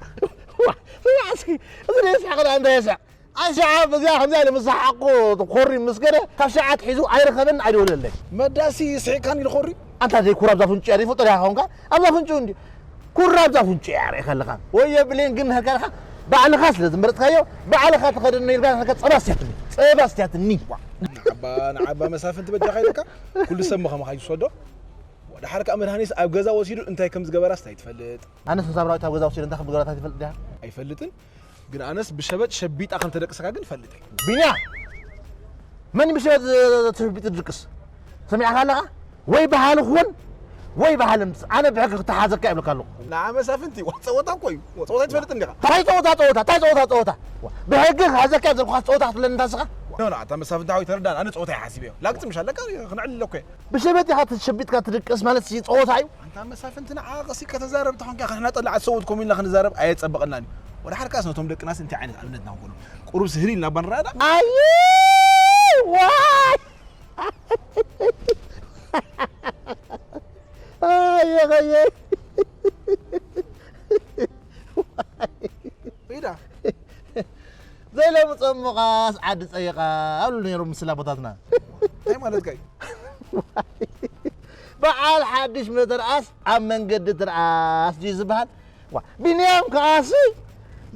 ስማዕ እስኪ እዚ ናይ ስሕቕ ደኣ እንታይ የስሕቕ ኣይ ሸዓ በዚኣ ከምዚኣ ኢለ ምስ ሰሓቕኩ ኮሪ ምስ ከደ ካብ ሸዓ ኣትሒዙ ኣይረኸበን ኣይደወለለይ። መዳሲ ስሒቕካኒ ኢሉ ኮሪ? ኣንታ ዘይኩር ኣብዛ ፍንጭ እያ ዘይፈልጦ ዲኻ ኾንካ ኣብዛ ፍንጭ እንዲ ኩር ኣብዛ ፍንጭ እያ ርኢኻ ኣለኻ ወየ ብሌን ግን ንህርካ ኢልካ ባዕልኻ ስለ ዝመረጽካዮ ባዕልኻ ተኸደኖ ኢልካ ንህርካ ጸባ ኣስትያትኒ ጸባ ኣስትያትኒ። ንዓባ ንዓባ መሳፍንቲ በጃኻ ኢልካ ኩሉ ሰብ ምኸምኻ ይውሰዶ። ደሓር ከኣ መድሃኒስ ኣብ ገዛ ወሲዱ እንታይ ከም ዝገበራስ ኣይትፈልጥ። ኣነስ ንሳምራዊት ኣብ ገዛ ወሲደ እንታይ ከም ዝገበራ እንታይ ትፈልጥ ዲኻ? ኣይፈልጥን። ግን ኣነስ ብሸበጥ ሸቢጣ ከም ተደቅሰካ ግን እፈልጥ እየ። ቢንያ! መን እዩ ብሸበጥ ተሸቢጡ ዝድቅስ? ሰሚዕካ ኣለኻ? ወይ በሃሊ ኩን ወይ በሃሊ ምጽእ። ኣነ ብሕጊ ክተሓዘካ ይብለካ ኣለኹ። ንዓ መሳፍንቲ ዋ ጸወታ እኮ እዩ። ዋ ጸወታ ኣይትፈልጥን ዲኻ? እንታይ ጸወታ ጸወታ? እንታይ ጸወታ ጸወታ? ብሕጊ ክሓዘካ እየ ዘልኩኻስ ጸወታ ክትብለኒ እንታ ንስኻ? ኖ ንዓ እታ መሳፍንቲ ሓወይ ተረዳእኒ። ኣነ ጸወታ እየ ሓሲበዮ። ላግጺ ምሽ ኣለካ ክነዕልል እኮ እየ። ብሸበጥ ኢኻ ተሸቢጥካ ትድቅስ ማለትሲ ጸወታ እዩ። ኣንታ መሳፍንቲ ንዓ ቀስ ኢልካ ተዛረብ እንተ ኾንካ ንሕና ጠላዓት ሰብኡት ከምኡ ኢልና ክንዛረብ ኣየጸበቐናን እዩ። ወድሓር ከኣስ ነቶም ደቅናስ እንታይ ዓይነት ኣብነት ኢና ክንኮኖም? ቁሩብሲ ህልይ ኢልና እባ ንረኣዳ። ኣይ ዋይ ኣየ ኸየ ኢዳ ዘይለምፀ እሞኻስ ዓዲ ፀይቓ ኣብሉ ነይሮም ምስላ ኣቦታትና እንታይ ማለትካ እዩ በዓል ሓድሽ መተርኣስ ኣብ መንገዲ ትርኣስ ድዩ ዝበሃል ዋ ቢንያም ከኣሲ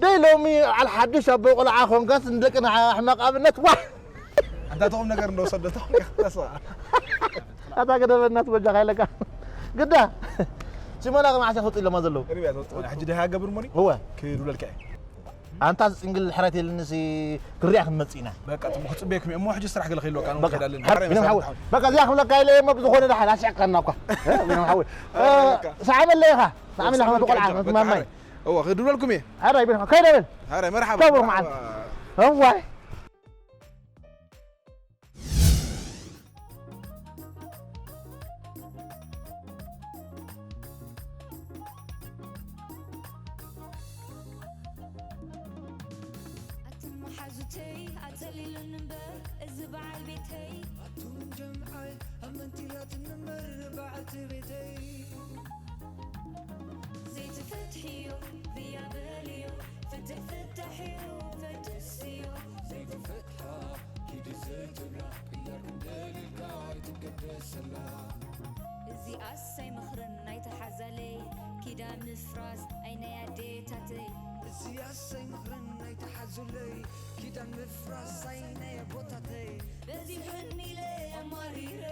ደይ ሎሚ በዓል ሓድሽ ኣቦ ቆልዓ ኮንካስ ንደቅና ሕማቕ ኣብነት ዋ ኣንታ ተቑም ነገር እንደወሰዶ ተቑም ከኸሳ ኣታ ገደበና ትበጃ ካይለካ ግዳ ሲሞና ከማዕሳ ክወጡ ኢሎማ ዘለዉ ሪብያ ተወጥቆና ሕጂ ደሃ ገብር ሞኒ እወ ክዱለልካ ኣንታ ዝጽንግል ሕረት የልንሲ ክሪኣ ክንመጽእ ኢና በቃ ትሞ ክጽበየኩም እሞ ሕጂ ስራሕ ገለ ከይልወካ ነው ከዳለን ቢኖም ሓወይ በቃ እዚኣ ክብለካ ኢለ እሞ ብዝኾነ ደሓን ኣስዕቀና እኳ ቢኖም ሓወይ ሰዓመለ ኢኻ ሰዓመለ ኢኻ ቆልዓ ማማይ እወ ክድብለልኩም እየ ሐራይ ቢኖም ከይደ በል ሐራይ መርሓባ ክቡር መዓል እዋይ ተይ ኣጸሊሉኒ እምበር እዚ በዓል ቤተይ። ኣቱም ጀምዓይ ኣመንቲላትኒ እምበር በዓልቲ ቤተይ። ዘይትፈትሕዮ ብያ በልዮ፣ ፍትሕ ፍታሕዮ ፈትስዮ። ዘይትፈትሓ ኪዲ ዘይትብላ፣ ቅያር ክንደልልካ ኣይትገደሰላ። እዚኣስ ኣይመኽርን ናይታ ሓዛለይ፣ ኪዳን ምፍራስ ኣይ ናይ ኣዴታተይ። እዚኣስ ኣይመኽርን ናይታ ሓዙለይ፣ ኪዳን ምፍራስ ኣይ ናይ ኣቦታተይ። በዚሑኒ ኢለ ኣማሪረ፣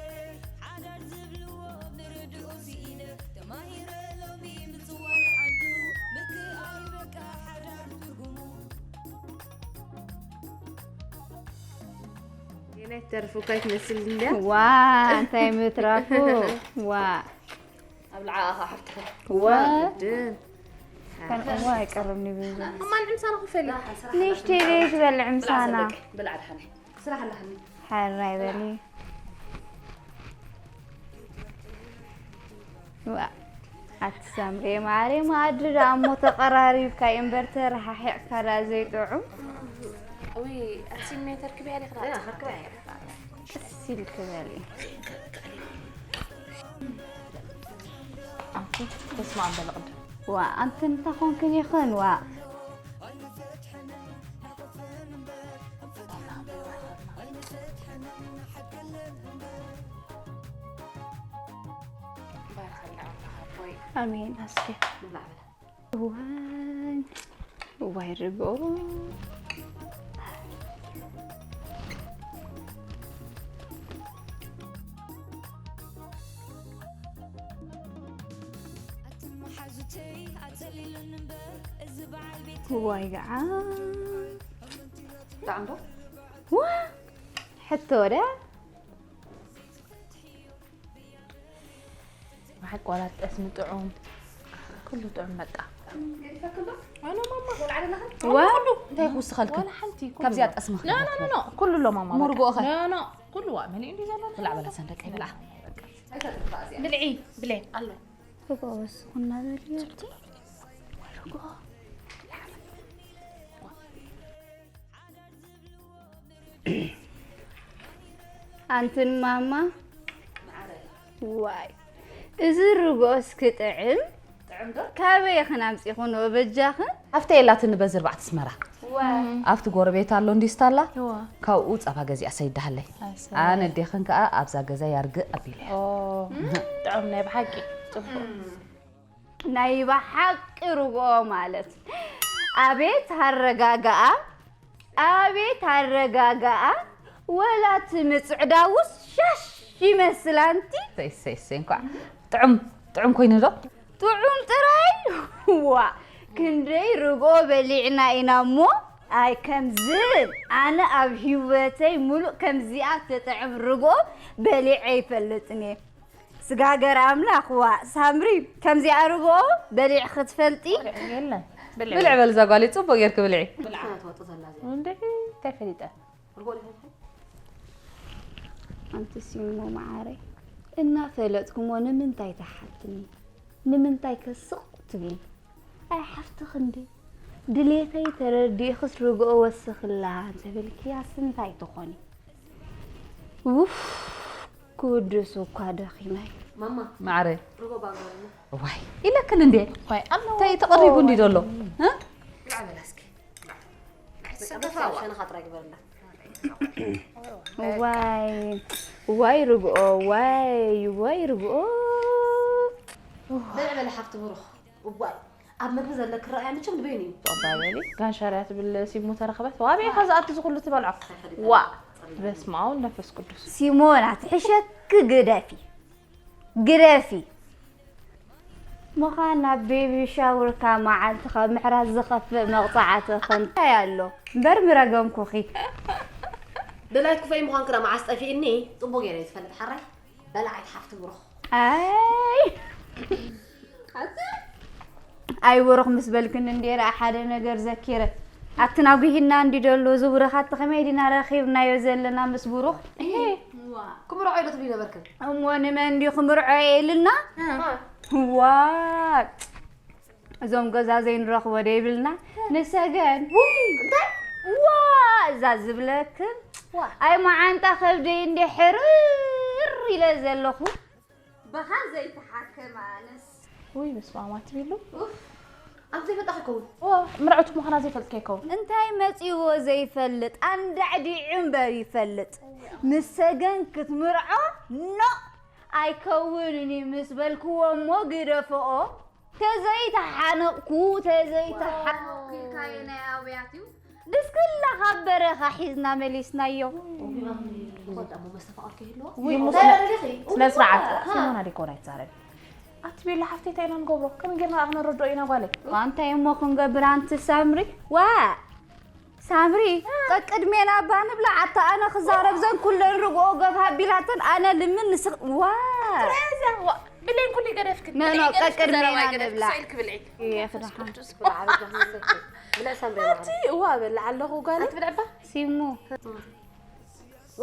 ሓዳር ዝብልዎ ምርድኡ ስኢነ፣ ተማሂረ ሎሚ ምጽዋር ዓዱ፣ ምክኣል በቃ ሓዳር ትርጉሙ። የናይ ትደርፍ እኳ ኣይትመስል እንድያ። ዋ፣ እንታይ ምትራፉ። ዋ። ኣብ ልዓኻ ሓፍትኻ። ዋ። ድን። ከም እዋ ኣይቀርብኒ ብዛ። እማ ንዕምሳና ክፈሊ። ንእሽተይ ደይ ዝበልዕ ምሳና። ብልዓ ደሓን። ስራሕ ኣለሃኒ። ሓራይ በሊ። ዋ፣ ኣቲ ሳምሪ ማሪ፣ ማዕዲ ደኣ እሞ ተቐራሪብካ እምበር ተረሓሒቕካ ደኣ ዘይጥዑም። ውይ፣ ኣቲ ሲሜን ተርክቢያ ዲኻ? እያ፣ ከርክባ እያ። ቀስ ኢልኪ በሊ። ኣንቲ ተስማዕም በሊ ቅድም። ዋ፣ ኣንቲ እንታይ ኮንክን ይኽን፣ ዋ። ባርኸልና ኣምላኽ ኣቦይ። ኣሜን። እስኪ ንብላዕ በላ። እዋይ፣ እዋይ ርግኦ። እዋይ ገዓ። ጥዑም ዶ? ዋ! ሕቶ ወደ ብሓቂ ዋላ ጠስሚ ጥዑም፣ ኩሉ ጥዑም በቃ። ኣነ ማማ፣ ቆልዓ ደለኽን? ዋ! ኩሉ እንታይ ክውስኸልክን? ዋላ ሓንቲ፣ ኩሉ ካብዚኣ ኣሎ። ጠስሚ ኖ፣ ኖ፣ ኖ፣ ኖ፣ ኩሉ ኣሎ ማማ፣ በቃ። ሙርጎ ኸ? ኖ፣ ኖ፣ ኩሉ ዋ፣ መሊኡ እንዲ ዘሎ። ብላዕ በላ ሰንደቀ፣ ብላዕ። ኣይተጥፋእ እዚኣ። ብልዒ፣ ብሌ፣ ኣሎ። ርጎ ወስኹና በልዮ እቲ። ርጎ። ኣንትን ማማ፣ ዋይ፣ እዚ ርግኦስ ክጥዕም። ጥዑም ዶ? ካበይ ኢኽን ኣምጺኹንኦ በጃኽን? ሃፍተይ የላትኒ በዚ ኣርባዕተ ኣስመራ። ዋይ። ኣብቲ ጎረቤት ኣሎ እንድዩ ስታላ፣ እዋ። ካብኡ ጸባ ገዚኣ ሰይዳሃለይ። ኣሰይ። ኣነ ኣዴኽን ከኣ ኣብዛ ገዛ ያርግእ ኣቢለ። ኦ፣ ጥዑም ናይ ብሓቂ ጽቡቕ። ናይ ብሓቂ ርግኦ ማለት። ኣቤት ኣረጋግኣ፣ ኣቤት ኣረጋግኣ፣ ወላ እቲ ምጽዕዳውስ ሻሽ ይመስል ኣንቲ። ሰይ፣ ሰይ፣ ሰይ፣ እንኳዕ ጥዑም፣ ጥዑም ኮይኑ ዶ? ጥዑም ጥራይ? ዋ፣ ክንደይ ርግኦ በሊዕና ኢና እሞ፣ ኣይ ከምዝን፣ ኣነ ኣብ ህይወተይ ሙሉእ ከምዚኣ ትጥዕም ርግኦ በሊዐ ኣይፈልጥን እየ። ስጋገር ኣምላኽ፣ ዋእ፣ ሳምሪ፣ ከምዚኣ ርግኦ በሊዕኺ ትፈልጢ? የለን። ብልዒ። ብልዕ በል እዛ ጓለይ፣ ጽቡቕ ጌርኪ ብልዒ። ብልዓ ትወጡ ዘላ እዚኣ። እንዴ፣ እንታይ ፈሊጠ? ርግኦ ዲኻ ትፈልጢ? ኣንቲ ሲሞ መዓረይ፣ እናፈለጥኩሞ ንምንታይ ትሓትኒ? ንምንታይ ከስቕ ትብሊ? ኣይ ሓፍትኺ እንዴ፣ ድሌተይ ተረዲእኽስ ርግኦ ወስኽላ እንተበልክያስ እንታይ ትኾኒ? ውፍ፣ ክውድስ እኳ ደኺመ። ማማ፣ ማዕረ። ርጎ ባንጎርና። ዋይ፣ ኢለክን እንዴ? ዋይ፣ ኣሎ። እንታይ ተቐሪቡ እንዲ ዘሎ? እ? ብልዓ በላ እስኪ። ብልዓ። በቃ፣ ትሰተፋዋ። ሸነኻ ጥራይ ግበርላ። ዋይ፣ ዋይ ርግኦ፣ ዋይ፣ ዋይ ርግኦ። ብልዕ በላ ሓፍቲ ብሩኽ። እዋይ፣ ኣብ መግቢ ዘለኪ ረኣያ መቸም ንበይኑ እዩ። ጸባ በሊ፣ ጋንሻርያ ትብል ሲሙ ተረኽበት። ዋበይ ከ ዝኣቱ ዝኹሉ ትበልዖ? ዋ፣ በስመ ኣብ ወመንፈስ ቅዱስ። ሲሞና፣ ትሕሸኪ ግደፊ። ግደፊ። ምዃን ናብ ቤቢ ሻውርካ መዓልቲ ካብ ምሕራስ ዝኸፍእ መቕጻዕቲ ከ እንታይ ኣሎ? እምበር ምረገምኩኺ። ብናይ ክፈይ ምዃንኪ ዳ መዓስ ጠፊእኒ? ጽቡቕ ገይረ እየ ዝፈልጥ ሓራይ። በላዒት ሓፍቲ ብሩኽ። ኣይ። ኣቲ? ኣይ ብሩኽ ምስ በልክኒ እንዴ ደኣ ሓደ ነገር ዘኪረ። ኣቲ ናጉሂና እንዲ ደሎ እዚ ብሩኽ ኣቲ ከመይ ዲና ረኺብናዮ ዘለና ምስ ብሩኽ? እሄ። ክምርዖ ኢሉ ትብሊ ነበርክን? እሞ ንመን እንዲ ክምርዖ ኢልና? እ። ዋ። እዞም ገዛ ዘይንረኽቦ ዶ ይብልና? ንሰገን። ውይ፣ እንታይ? ዋ እዛ ዝብለክን ዋ ኣይ መዓንጣ ከብደይ እንደ ሕርር ኢለ ዘለኹ። በኻ ዘይተሓከመ ኣነስ። ውይ ምስማማ ትብሉ። ኣብ ዘይፈልጣ ከይከውን። ምርዕቱ ምዃና ዘይፈልጥ ከይከውን። እንታይ መፂዎ ዘይፈልጥ ኣንዳዕዲዑ እምበር ይፈልጥ። ምስ ሰገን ክትምርዖ ኖ ኣይከውንን እዩ ምስ በልክዎ እሞ ግደፍኦ። ተዘይተሓነቕኩ ተዘይተሓነቕኩ ኢልካዮ ናይ ኣውያት እዩ። ድስክላ ካብ በረኻ ሒዝና መሊስናዮ። ይኾን ደሞ መስተፋቕር ከይህልዎ ውይ፣ እሞ እንታይ ስነ- ረዲኺ? ስነ ስርዓት ሲሞና ዲኮር ኣይትዛረቢ። ኣቲ ቤላ ሓፍተይ እንታይ ኢና ንገብሮ? ከመይ ጌርና ኣኽነረድኦ ኢና ጓለይ? ዋንታይ እሞ ክንገብር ኣንቲ ሳምሪ? ዋ ሳምሪ ቀቅድሜና እባ ንብላ ኣታ ኣነ ክዛረብ ዘን ኩለን ርግኦ ገፍ ኣቢላተን ኣነ ልምን ንስኽ ዋ ብሌን ኩሉ ገደፍክ ነኖ ቀቅድሜና ንብላ ክብልዒ የኽድሓ ብላ ዓረጃ ክመስለኪ። ብላ ሳምሪ ኣቲ እዋ በላ ኣለኹ ጓለይ ትብልዕባ ሲሙ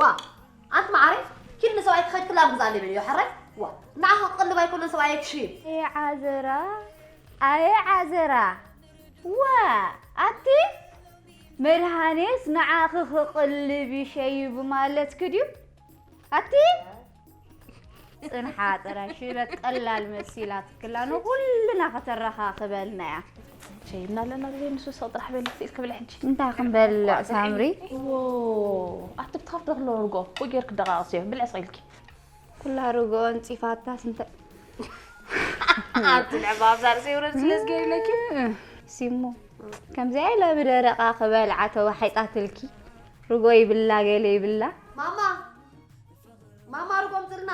ዋ ኣንቲ መዓረይ ኪድ ንሰብኣይ ክኸድክላ ምግዛእ ኣለይ በልዮ ሕራይ ዋ ንዓኻ ክቕልብ ኣይኮነን ሰብኣይ ክሽይብ ዓዘራ ኣየ ዓዘራ ዋ ኣቲ መድሃኔስ ንዓኺ ክቕልብ ይሸይቡ ማለትኪ ድዩ ኣቲ ፅንሓ ጥራይ ሽበት ቀላል መሲላትክላ ንኩልና ከተረኻኽበልና እያ ሸይብና ኣለና ግዜ ንሱ ሰቕ ጥራሕ በሊ ስኢል ክብል ሕጂ እንታይ ክንበልዕ ሳምሪ ኣቲ ብትኻፍ ደኽሎ ርጎ ቁጌር ክደቃቕስ እዮ ብልዕ ስቕ ኢልኪ ኩላ ርግኦ ኣንፂፋታስ እንታይ ኣቲ ንዕባ ኣብዛ ርእሰ ይውረድ ስለ ዝገይርለኪ ሲሞ ከምዚኣ ኢለ ብደረቓ ክበልዓ ተዋሒጣትልኪ ርጎ ይብላ ገለ ይብላ ማማ ማማ ርጎ ኣምፅልና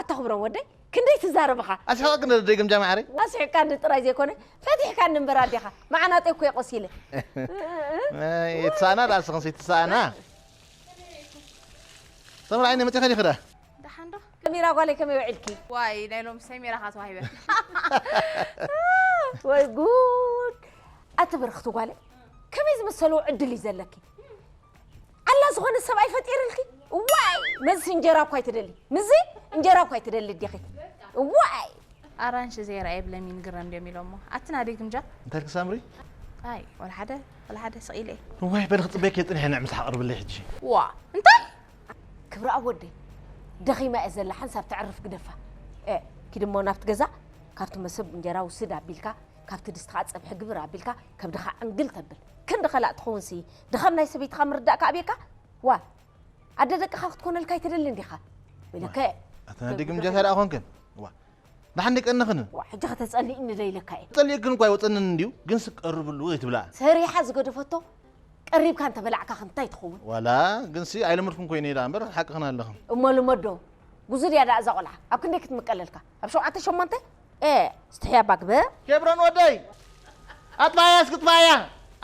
ኣታ ክብሮም ወደይ ክንደይ ትዛረብ ኢኻ ኣስሕቐ ግን ደደይ ግምጃ ማዕረይ ኣስሒቕካኒ ጥራይ ዘይኮነ ፈቲሕካኒ እምበር ኣዴኻ መዓናጠይ እኮ እየ ቆሲለ ይትሰኣና ደኣ ስኽንሲ ይትሰኣና ሰምራ ዓይነ መፂኻ ዲኺ ደኣ ደሓን ዶ ሰሚራ ጓለይ ከመይ ውዒልኪ ዋይ ናይ ሎሚ ሰሚራ ኻ ተዋሂበ ወይ ጉድ ኣቲ ብርኽቲ ጓለይ ከመይ ዝመሰልዎ ዕድል እዩ ዘለኪ ኣላ ዝኾነ ሰብኣይ ፈጢርልኪ ዋይ መዝሲ እንጀራ እኳ ኣይትደሊ ምዚ እንጀራ እኳ ኣይትደሊ ዲኺ ዋይ ኣራንሺ ዘይረኣየ ብለሚን ግረም ድዮም ኢሎሞ ኣቲ ናደይ ግምጃ እንታይ ኢልኪ ሳምሪ ኣይ ወላ ሓደ ወላ ሓደ ስቕ ኢለ እየ እዋይ በሊ ክፅበየኪ እየ ፅኒሐ ንዕ ምሳሕ ኣቕርብለይ ሕጂ ዋ እንታይ ክብሪ ኣብ ወደይ ደኺማ እየ ዘላ ሓንሳብ ተዕርፍ ግደፋ እ ኪድሞ ናብቲ ገዛ ካብቲ መሰብ እንጀራ ውስድ ኣቢልካ ካብቲ ድስቲ ከዓ ፀብሒ ግብር ኣቢልካ ከብድኻ ዕንግል ተብል ክንዲ ከላእ ትኸውን ሲ ድኻም ናይ ሰበይትኻ ምርዳእካ ኣብየካ ዋ ኣደ ደቅኻ ክትኮነልካ ኣይትደልን ዲኻ ኢለከ ኣተናዲግም ጀታ ደኣ ኮንክን ዋ ንሓንዲ ቀንኽን ዋ ሕጂ ከተፀልእኒ ዶ ኢለካ እየ ፀሊእክን እኳ ይወፀንን እንድዩ ግን ስቀርብሉ ዘይትብላ ሰሪሓ ዝገደፈቶ ቀሪብካ እንተበላዕካ ክንታይ ትኸውን ዋላ ግን ሲ ኣይለመድኩም ኮይነ ኢላ እምበር ሓቅኽን ኣለኽን እሞ ልመዶ ጉዙድ እያ ደኣ እዛ ቆልዓ ኣብ ክንደይ ክትምቀለልካ ኣብ ሸውዓተ ሸሞንተ ኤ ስትሕያ ባግበ ኬብሮን ወደይ ኣጥፋያ እስኪ ጥፋያ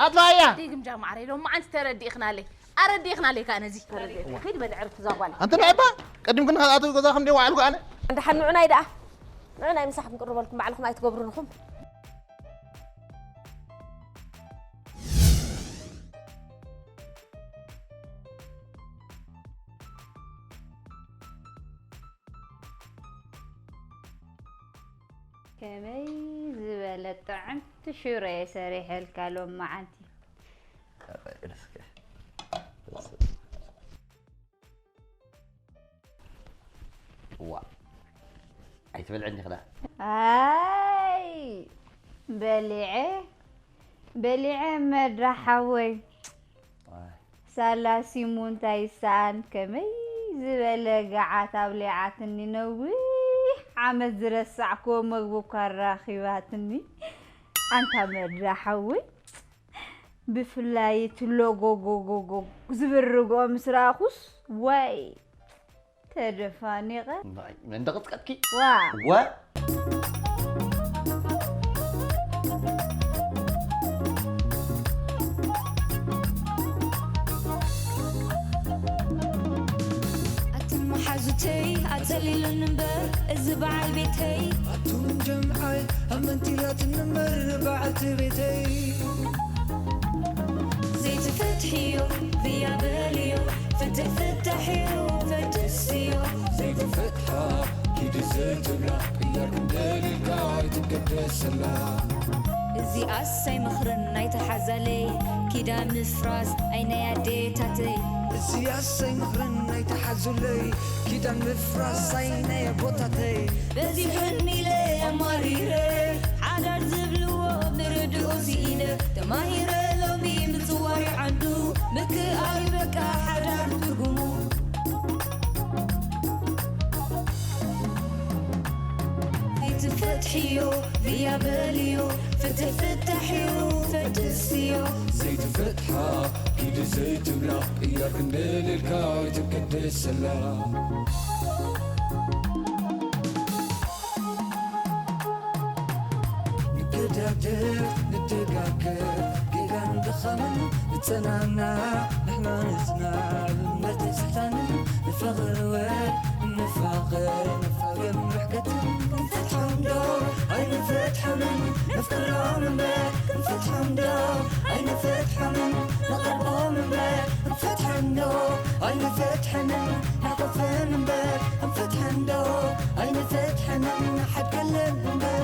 ኣጥፋያ ደይ ግምጃ ማዕረ ሎማዓንቲ ተረዲእኽናለይ ኣረዲእኽናለይ ከዓ ነዚ ተረዲእኽና ከይድ በል ዕርፍ እዛ ጓል ኣንተ ንዕባ ቀዲምክን ካልኣቱ ገዛኹም ደይ ዋዕልኩ ኣነ ደሓን ንዑናይ ደኣ ንዑናይ ምሳሕ ክንቅርበልኩም ባዕልኹም ኣይትገብሩን ኢኹም ከመይ ዝበለት ጥዕምቲ ሽሮ እየ ሰሪሐልካ ሎማዓንቲ። ዋ ኣይትበልዕኒ ክዳ ኣይ በሊዐ በሊዐ መድራ ሓወይ ሳላ ሲሙ እንታይ ይሰኣን ከመይ ዝበለ ገዓት ኣብሊዓትኒ ነዊሕ ዓመት ዝረሳዕክዎ መግቢ እኳ ኣራኺባትኒ ኣንታ መድራ ሓወይ ብፍላይ እቲ ሎጎጎጎጎ ዝብል ርግኦ ምስ ረኣኹስ ዋይ ተደፋኒቐ መን ደቕጥቀጥኪ ዋ ወ ኣቱም መሓዙተይ ኣጸሊሉኒ እምበር እዚ በዓል ቤተይ ኣቱም ጀምዓይ ኣመንቲላትኒ እምበር በዓልቲ ቤተይ ዘይትፈትሕዮ ብያ በልዮ ፍትሕ ፍታሕዮ ፈትስዮ ዘይትፈትሓ ኪዲ ዘይትብላ እያ ደሰላ። እዚኣስ ኣይምኽርን ናይ ተሓዛለይ፣ ኪዳን ምፍራስ ኣይ ናይ ኣዴታተይ። እዚኣስ ኣይምኽርን ናይ ተሓዙለይ፣ ኪዳን ምፍራስ ኣይ ናይ ኣቦታተይ። በዚሕን ኢለ ኣማሪረ፣ ሓዳር ዝብልዎ ምርድኡ ስኢነ፣ ተማሂረ ሎሚ ምጽዋር ይዓዱ፣ ምክኣል በቃ ሓዳር ትርጉሙ። ዘይትፈትሕዮ ብያ በልዮ፣ ፍትሕ ፍታሕዮ ፈድስዮ። ዘይትፈትሓ ኪዲ ዘይትብላ፣ ቅያር ክንደልልካ ኣይትቀደሰላ። ንገዳደፍ ንደጋገፍ፣ ጌጋን ድኻምን ንጸናና፣ ንሕና ንጽናዕ እምነት ስሕታንን ንፋቐር ወ ንፋቐር፣ ንፋቐር ምሕከትን ክንፈትሖም ዶ ኣይንፈትሖምን? ነፍቅሮም እምበር ክንፈትሖም ዶ ኣይንፈትሖምን? ንቐርቦም እምበር ክንፈትሖም ዶ ኣይንፈትሖምን? ናቆፍን እምበር ክንፈትሖም ዶ ኣይንፈትሖምን? ንሓድገለን እምበር